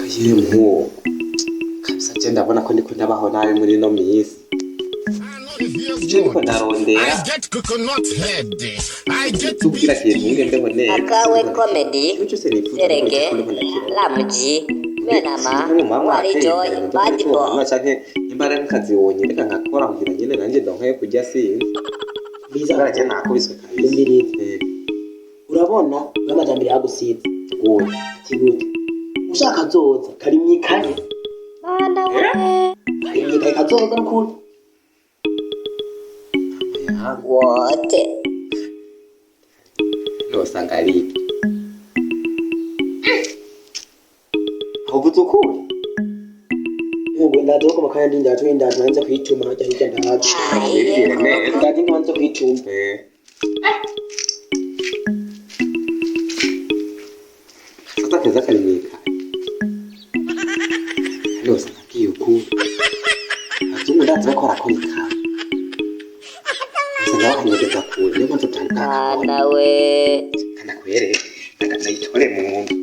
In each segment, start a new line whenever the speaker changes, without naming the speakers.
Yemwo kabisa, je ndabona ko ndiko ndabaho nabi muri ino minsi. Ivyo ndiko ndarondera
I get coconut head. I get
kugira
big
kintu nge mbeho neza.
Akawe Comedy,
Ikintu cyose nifuza
Serenge,
ndiko ndakirondera.
Lamji, Menama, Wari Joy, Bad Boy.
Canke nimba ari nk'akazi wonyereka nkakora kugira nyene nanje ndonke yo kurya, sinzi.
Biza.
Kubera je nakubiswe kabisa.
Umviriza.
Eh.
Urabona n'amajambere yagusize.
Gute?
Ati gute? Ushaka azoza kari mwikaye.
Mana we.
Kari mwikaye kazoza n'ukuri.
Ya,
Wote.
nosanga ari ibyo. Uvuze ukuri.
Ubu ndaje ko makanya ndi ndaje ndaje nanze kwituma hajya hirya ndaje.
Wibwire neza.
Ndaje nkanze kwituma.
Eh. Sasa keza kari mwikaye. Nosanga agiye ukuri. Abazungu ndazi bariko barakora ikawa. Usanga bakanyegeza kure, niyo mpamvu tutari bwakabonye.
Mana we.
Kandakwereke, ndayitore mu nda.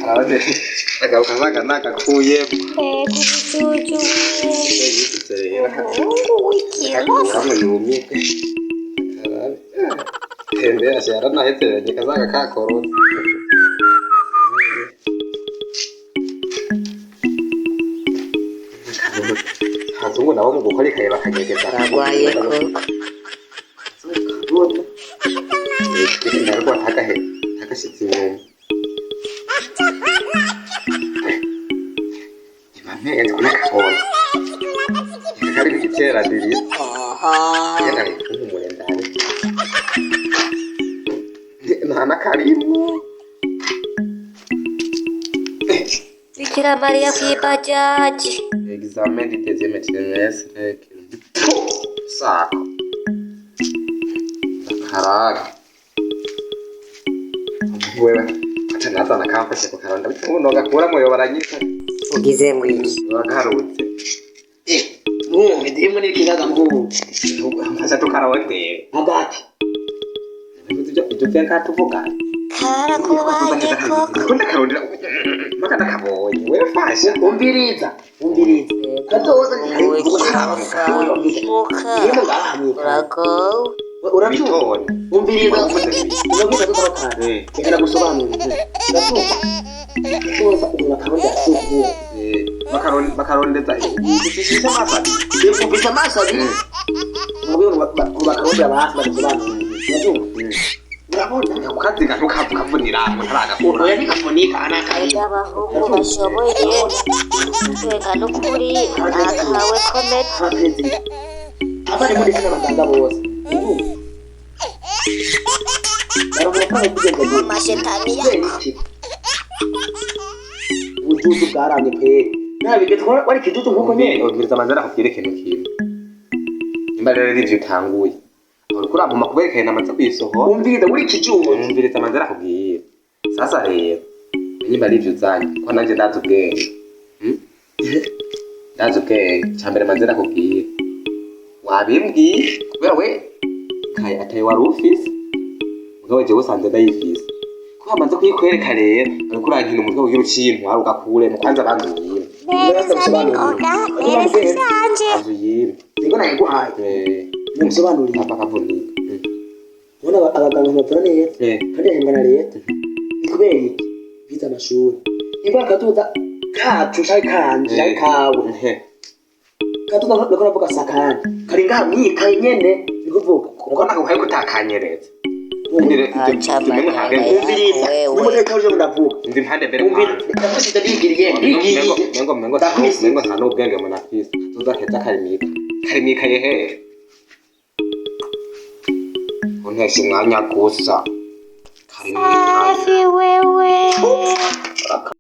Karabone agaruka nsaga nagakuyemo.
Mbega ubucucu we.
Yisutse rero.
Umuhungu w'ikirofa.
Akakuramo yumirwe. Karabe. Tembera yaranaheteranye kazaga kakorotse. Abazungu nabo mu gukora ikaye bakanyegeza.
Aragwaye koko.
Kabona. Ndarwa ntagahe ntagashitse inyuma. Impampenzi kunakabona. Kari igiteranirizo.
Aha.
Agenda nkuhumure ndabe. Nta n'akarimwo.
Bikira Mariya kw'ibajaji.
Examen du deuxième trimestre. Sako. Karage. Wewe ata nazana kamfashe kukaranda ubu nogakuramo yo baranyita.
Ugize ngo iki?
Bagarutse.
Eh, mwumve ndimwe n'ikizaza mwumve.
Mfasha tukarondera.
Agati.
Ibyo vyanka tuvuga.
Karakubanye koko.
Ndiko ndakarondera mpaka ndakabonye. Wewe fasha.
Umviriza. Umviriza. Kazoza
Umuhungu w'ikirofa. Muka.
Ndimo ngaha mwikaye.
Uragowe.
Urabyumva?
Bitone.
Umviriza. Urabwira kazoza bakana.
Eh.
Reka nagusobanurire. Urabyumva? Kazoza ubu bakarondera suku.
Eh, bakarondeza ufise amaso abiri.
Ufise amaso abiri. Mubwira ngo bakarondera basi bagusobanurire. Urabyumva? Urabona?
Ukaziga ntukavunira ntaragakura.
Oya nikafunika anakari.
Mbega abahungu bashoboye. Reka n'ukuri. Akawe Comedy.
Abaperezida. Abarimu ndetse n'abaganga bose. Baronka amafaranga yo kugenda
Mu mashetani
kubera
yako.
iki? Ubujuju bwaramye kweri. Nabigeze wari ikijuju nkuko nyene.
Ubwiriza amanzara akubwire ikintu kimwe. Nimba rero ari ivyo utanguye, uriko urampuma kuberekana namaze kuyisohora.
Umviriza uri ikijuju.
Umviriza amanzara akubwire. Sasa rero nimba ari ivyo uzanye, ko nanjye ndazi ubwenge. Hmm? Ndazi ubwenge. Icambere manzara akubwire, wabimbwiye kubera we kaye ataye wari ufise, mugabo jewe usanze ndayifise. Ko bamaze kuyikwereka rero, uriko urankina umutwe kugira uciye intwaro ugakuremo. Kwanza banza uyime.
Nereza
n'ingoga. Nereza ivyanje.
Banza uyime.
Niko nayiguhaye.
Eh,
Nigusobanurire.
Papa kavunika.
Ubona abaganga ntibavura neza.
Eh.
Kandi bahembwa na leta. Ni kubera iki? Bize amashuri. Nimba akazoza kacu canke kanje canke kawe. Kazoza nako navuga sakandi. Kari ngaha mwikaye nyene ni kuvuga.
Kuko nakaguhaye kutakanyereza.
Aca amanyanga
Umviriza.
yako wewe.
Nimuteka uje ndavuga.
Nzi impande mbere.
Umviriza. Ndakusize ndigiriye. Ndigiriye.
Mengo
Ndakubise.
mengo nta n'ubwenge munafise. Tuza keza karimika. Karimika yehe. Untesha umwanya gusa. Karimika.
Safi wewe.